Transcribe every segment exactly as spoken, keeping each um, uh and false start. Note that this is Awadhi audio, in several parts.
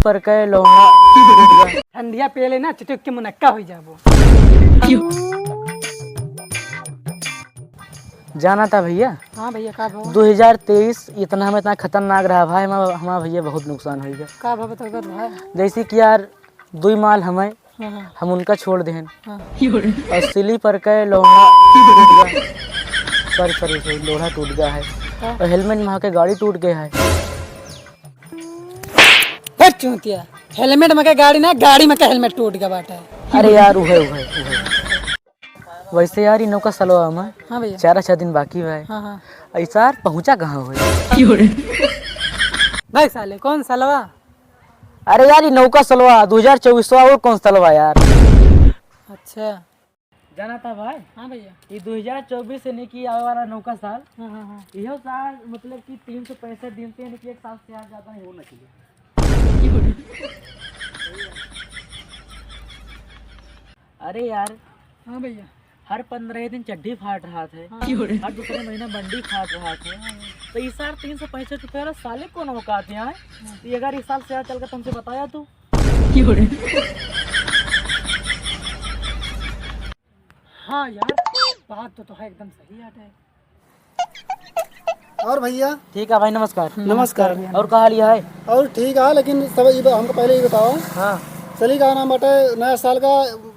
पर के लौंडा। ठंडिया पिए ले ना, चिटक के मुनक्का हो जाबो। जाना था भैया। हाँ भैया, का भवा? दो हज़ार तेईस इतना, हमें इतना खतरनाक रहा भाई, हमारा, हमारा भैया बहुत नुकसान हो गया। का भवा तो भाई? जैसे कि यार, दुई माल हमें, हाँ, हाँ। हम उनका छोड़ देहन। हाँ। और सिली पर के लोढ़ा टूट गया। Sorry, sorry, sorry, लोढ़ा टूट गया है। हाँ। और helmet में आके गाड़ी टूट गया है। हट चूतिया, helmet में के गाड़ी ना, गाड़ी में के helmet टूट गया बाटे। अरे यार, उहे, उहे, उहे। वैसे यार, ई नौका सलवा में हाँ भैया। चार छह दिन बाकी बा। हाँ, हाँ। ऐसा यार पहुँचा कहाँ हुए? भाई साले, कौन सलवा? अरे यार, ई नौका सलवा, दो हज़ार चउबीसवा, और कौन सलवा यार? अच्छा। जाना था भाई? हाँ भैया। ई दो हज़ार चउबीस से नहीं कि आवे वाला नौका साल, हाँ, हाँ, हाँ। इहो साल मतलब कि तीन सौ पैंसठ दिन से, यानी कि एक साल से यार ज्यादा नहीं होना चाहिए। अरे यार। हाँ भैया। हर पन्द्रह दिन चड्ढी फाट रहा था। हाँ। हर दूसरे महीना बंडी फाट रहा था। तो इस साल तीन सौ पैंसठ रुपये वाला साले कौन औकात है, आए? हाँ। तो अगर इस साल से यार चल के तुमसे बताया तू। हाँ यार, बात तो, तो है, एकदम सही बात है। और भैया? ठीक है भाई, नमस्कार। नमस्कार। और का हाल है? और ठीक है, लेकिन सब ये ब-, हमको पहले ये बताओ। हाँ। चली का नाम बाटे, नया साल का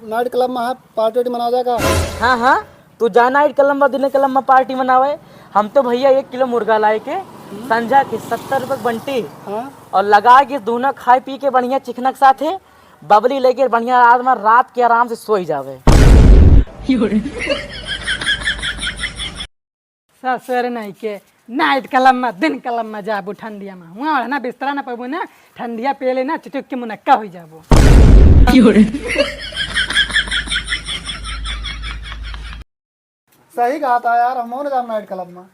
night club में है, party वार्टी मनावा जाए का? हाँ, हाँ, तू जा night club में, दिन club में party मनावे। हम तो भैया एक किलो मुर्गा लाए के, हम्म। संझा के सत्तर रुपये के बंटी, हाँ। और लगा के दोनों खाए पी के बढ़िया चिकना के साथ है, बबली लेके बढ़िया रात में, रात के आराम से सोई जावे। ससुर नहीं के night club में, दिन club में जाबू ठंडिया में। हुआँ ओढ़ना बिस्तरा ना पबू ना, ठंडिया पिए ले ना, चिटुक के मुनक्का हो जाबू। सही कहा था यार, हम ना जाब night club में।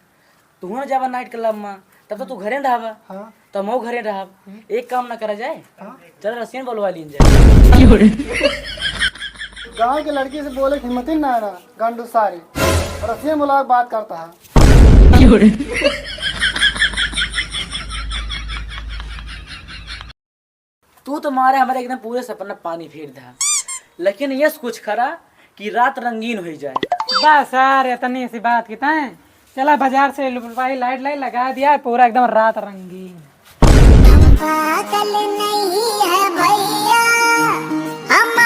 तू ना जाबा night club में, तब तो तू घरे रहबा। हाँ। तो हम घरे रहब। हम्म। एक काम ना करा जाए, हाँ। चल रसियन बोलवा लीन जाए। गाँव के लड़की से बोले के हिम्मत ही ना है ना, गांडू सारी। रसियन बोला के बात करता है। तू तो मारे हमारे एकदम पूरे सपना पानी फेर दहा, लेकिन यस कुछ करा कि रात रंगीन हो जाए। बस यार, इतनी सी बात की तय। चला बाजार से लुपाई light लाई लगा दिया, पूरा एकदम रात रंगीन। हम पागल नहीं है भैया, हम